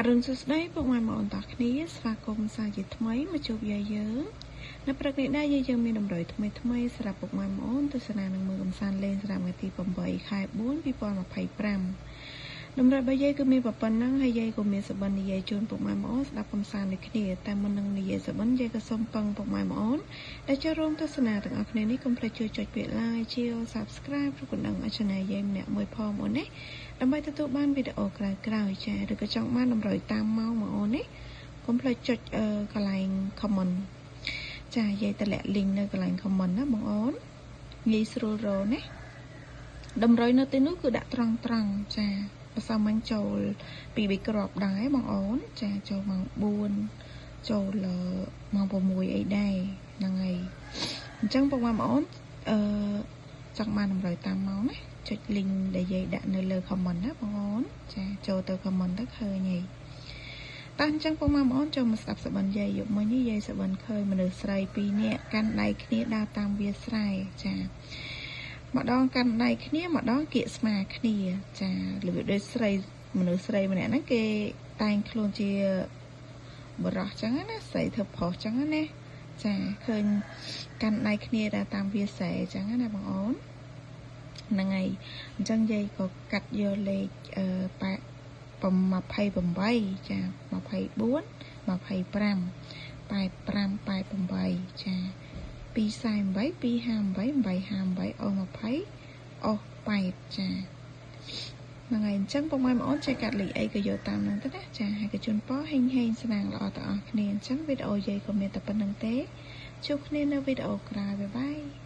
អរុណសួស្តីពុកម៉ែបងប្អូនទាំងគ្នាស្វាគមន៍សាជាថ្មីមកជួបយាយយើងនៅព្រឹកនេះដែរយាយយើងមានតម្រុយថ្មីថ្មីសម្រាប់ពុកម៉ែបងប្អូនទស្សនានិងមើលកម្សាន្តលេងសម្រាប់ថ្ងៃទី8ខែ4 2025តម្រុយរបស់យាយគឺមានប៉ុណ្ណឹងហើយយាយក៏មានសបិននិយាយជូនពុកម៉ែបងប្អូនស្ដាប់កម្សាន្តដូចគ្នាតែមុននឹងនិយាយសបិនយាយក៏សូមពឹងពុកម៉ែបងប្អូនដែលចូលរួមទស្សនាទាំងអស់គ្នានេះកុំភ្លេចជួយចុចពាក្យ Like ជា Subscribe ឬក៏ដឹងឲ្យ Channel យាយម្នាក់មួយផងបងប្អូនណាដើម្បីទទួលបានវីដេអូក្រោយៗចាឬក៏ចង់បានតម្រុយតាមម៉ោងបងប្អូនណាកុំភ្លេចចុចកន្លែង comment ចាយាយតម្លាក់ link នៅកន្លែង comment ណាបងអូនងាយស្រួលរកណាតម្រុយនៅទីនោះគឺដាក់ត្រង់ត្រង់ចាបើសិនមិញចូលពី3គ្រាប់ដែរបងអូនចាចូលម៉ោង4ចូលម៉ោង6អីដែរហ្នឹងហើយអញ្ចឹងបងប្អូនអឺចង់បានតម្រុយតាមម៉ោងណាចុច link ដែលយាយដាក់នៅលើ comment ណាបងអូនចាចូលទៅ comment ទៅឃើញហើយតោះអញ្ចឹងពុកម៉ែបងប្អូនចូលមកស្ដាប់សបិនយាយយកមិញនេះយាយសបិនឃើញមនុស្សស្រីពីរនាក់កាន់ដៃគ្នាដើរតាមវាលស្រែចាម្ដងកាន់ដៃគ្នាម្ដងគៀកស្មាគ្នាចារបៀបដូចស្រីមនុស្សស្រីម្នាក់ហ្នឹងគេតែងខ្លួនជាបរោះចឹងណាស្រីធ្វើប្រុសចឹងណាចាឃើញកាន់ដៃគ្នាដើរតាមវាលស្រែចឹងណាបងអូនហ្នឹងហើយអញ្ចឹងយាយក៏កាត់យកលេខអឺប៉28ចា24 25 85 88ចា248 258 858អូ20អូ8ចាហ្នឹងហើយអញ្ចឹងពុកម៉ែបងប្អូនចេះកាត់លេខអីក៏យកតាមហ្នឹងទៅណាចាហើយក៏ជូនពរហេងហេងស្នាងល្អទាំងអស់គ្នាអញ្ចឹងវីដេអូយាយក៏មានតែប៉ុណ្្នឹងទេជួបគ្នានៅវីដេអូក្រោយបាយបាយ។